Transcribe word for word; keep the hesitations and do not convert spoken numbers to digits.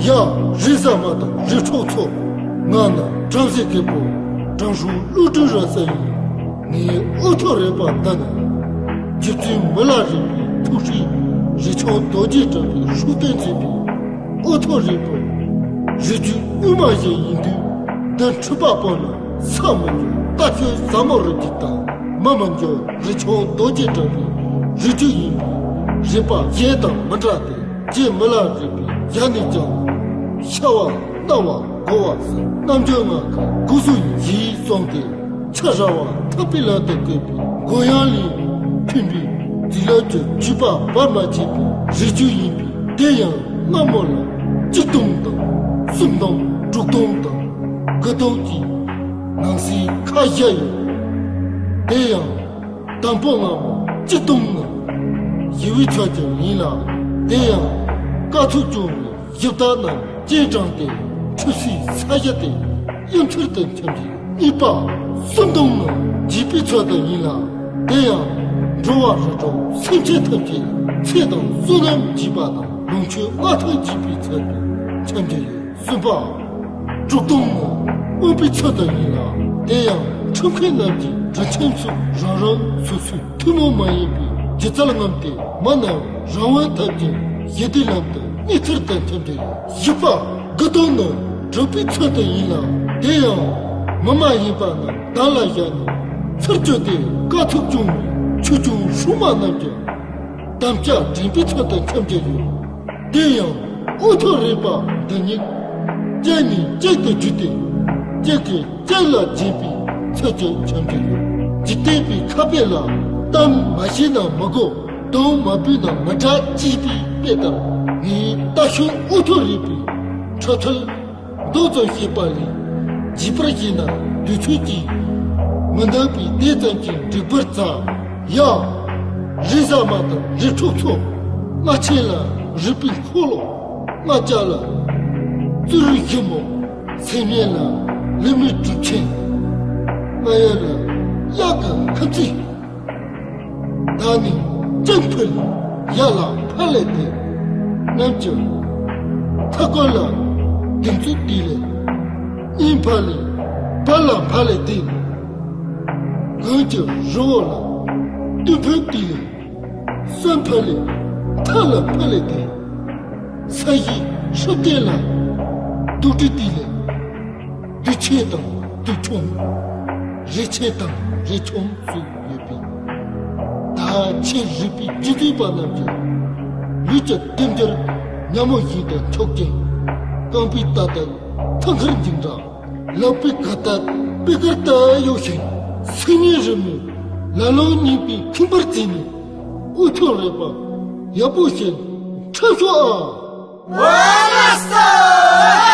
ཡ། རེད་ཟ་མ་དང་རི་ཁྲོད་ཚོ། ང་ནི་བྲམ་ཟེ་རྒད་པོ་དྲང་སྲོང་ཀླུ་སྒྲུབ་ར་ས་ཡིན། ངའི་དབུ་ཐོག་རལ་པ་འདི་ནི་རྗེ་བཙུན་མི་ལ་རས་པའི་ཐུགས་སྲས་རས་ཆུང་རྡོ་རྗེ་གྲགས་པའི་སྲོག་བརྟན་མཛད་པའི་དབུ་ཐོག་རལ་པ། རི་རྒྱུད་དབུས་མ་ཞིག་ཡིན་དུས་འདི་འཁྲུག་པ་སྤངས་ན་ས་མི་འགྱུར། རྟ་ཞོན་ཟ་མོ་རི་རྒྱུད་དང་མི་མི་འགྱུར། རས་ཆུང་རྡོ་རྗེ་གྲགས་པའི་རི་རྒྱུད་ཡིན་པས་རས་པ་གཞན་དང་མི་འདྲ་སྟེ། རྗེ་མི་ལ་རས་པའི་ཞལ་ནས་ཀྱང་ཤ་བ་སྣ་བ་མགོ་བ་ཟེར་རྣམ་འགྱུར་ལྔ་ཀ་དགུ་སོགས་ཡིན་ཞེས་གསུངས་ཏེ། ཆ་བཞག་པ་ཐུབ་པའི་ལམ་དུ་བཀོད་པའི་མགོ་ཡང་ལས་མཐུན་པའི་རྫས་ལམ་གྱི་བརྒྱུད་པ་བར་མ་ཆད་པའི་རི་རྒྱུད་ཡིན་པས། དེ་ཡང་སྔ་མོ་ལ་གཅིག་སྟོང་དང་གསུམ་སྟོང་དྲུག་སྟོང་དང་དགུ་སྟོང་གི་ནང་གསེས་ཁ་བཞག་ཡོད། དེ་ཡང་དང་པོ་སྔ་མོ་གཅིག་སྟོང་ནང་ཞི་བའི་ཚོགས་ཀྱང་ཡིན་ལ། དེ་ཡང་དཀའ་ཐུབ་སྐྱོང་བའི་གཞི་བདག་རྣམས་སྤྱན་དྲངས་ཏེ་ཁྲུས་གསོལ་ས་གཞི་སྟེ་གཡུ་མཚུར་དུ་འཁྱམས་ཤིང་། གཉིས་པ་གསུམ་སྟོང་ནང་འཇིགས་པའི་ཚོགས་དང་ཡིན་ལ། དེ་ཡང་འགྲོ་བ་རིགས་དྲུག་སེམས་ཅན་ཐམས་ཅད་ཚེ་དང་བསོད་ནམས་འཇིགས་པ་དང་ལོངས་སྤྱོད་མངའ་ཐང་འཇིགས་པའི་ཚོགས་ཀྱིས་འཁྱམས་ཀྱི་ཡོད། གསུམ་པ་དྲུག་སྟོང་ནང་དབེན་པའི་ཚོགས་དང་ཡིན་ལ། དེ་ཡང་ཁྲིམས་མཁས་རྣམས་ཀྱིས་དྲིན་ཆེན་ཚོས་རང་རང་སོ་སོའི་ཐུན་མོང་མ་ཡིན་པའི་སྒྱུ་རྩལ་རྔམ་སྟེ། མི་རྣམས་རང་དབང་ཐབས་ཀྱིས་ཞི་བདེའི་ལམ་དུ་གནས་ཚུལ་དང་འཁྱམས་ཏེ། བཞི་པ་དགུ་སྟོང་ནང་གྲགས་པའི་ཚོགས་དང་ཡིན་ལ། དེ་ཡང་མི་མ་ཡིན་པ་རྣམས་དམ་ལ་བཞག་ནས་ཚུར་བསྐྱོད་དེ་དཀའ་ཐུབ་སྐྱོང་བའི་ཆོས་སྐྱོང་སྲུང་མ་རྣམས་ཀྱིས་དམ་བཅའ་འདྲེན་པའི་ཚོགས་དང་འཁྱམས་ཀྱི་ཡོད། དེ་ཡང་དབུ་ཐོག་རལ་པ་འདི་ཉིད་གཅིག་ནས་གཅིག་ཏུ་བརྒྱུད་དེ་གཅིག་གིས་གཅིག་ལ་སྦྱིན་པའི་ཚུལ་གྱིས་འཁྱམས་ཀྱི་ཡོད། འཇིག་རྟེན་པའི་ཁ་དཔེ་ལ་གཏམ་མ་བཤད་ན་མི་གོ། གདོང་མ་སྤུས་ན་མི་དྲག་ཅེས་པའི་དཔེ་ལྟར། ངའི་རྟ་ཞོན་དབུ་ཐོག་རལ་པའི་ཁྲོད་ཚུལ་མདོ་ཙམ་བཤད་པ་ལས་རྒྱས་པར་བཤད་ན་དུས་ཚོད་ཀྱིས་མི་འདང་པས་དེ་ཙམ་གྱིས་འགྲིག་པར་བྱ། ཡ། རེད་ཟ་མ་དང་རི་ཁྲོད་ཚོ། རྔ་ཆེན་ལ་རུས་པའི་འཁོར་ལོ། རྔ་ལྕགས་ལ་བཙུན་རིའི་ཞི་མོ། སེམས་ཉིད་ལ་ལི་མའི་གྲུབ་ཆེན། རྔ་ཡབ་ལ་གཡག་གི་ཁ་རྩེ། བདག་ནི་སྤྱང་ཕུ་ལས་ཡར་ལ་ཕར་ལས་ཏེ། གནམ་གྱི་མཐའ་སྐོར་ལ་གདེང་ཚོད་དེ་ལས། གཉིས་ཕར་ལས་བར་ལ་ཕར་ལས་ཏེ། གངས་ཀྱི་རི་བོ་ལ་སྟོད་ཕུ་དེ་ལས། གསུམ་ཕར་ལས་མཐའ་ལ་ཕར་ལས་ཏེ། ས་གཞི་སྲིབ་སྟེང་ལ་དུག་སྦྲུལ་དེ་ལས། དུག་ཆེན་དང་དུག་ཆུང་། རི་ཆེན་དང་རི་ཆུང་སོགས་ཡོད་པས། ད་ཆེས་རིག་པའི་རྗེ་བཙུན་པ་རྣམས་ཀྱིས་ལུས་ཀྱི་ལྡེམ་འགྱུར་ཉ་མོ་བཞིན་དུ་འཁྱོག་ཅིང་། རྐང་པའི་ལྟ་དང་ཐང་ཁར་འགྱིང་འདྲ། ལག་པའི་ག་ཏ་པེ་དཀར་ལྟར་གཡོ་ཞིང་། སེམས་ཉིད་རི་མོའི་ལ་ལུང་རྙིང་པའི་ཁྱིམ་པར་བརྩིས་ནས། དབུ་ཐོག་རལ་པ་ཡག་པོ་ཞིག་འཁྲབ་ཤོག་ཨ། འོ་ལགས་སོ།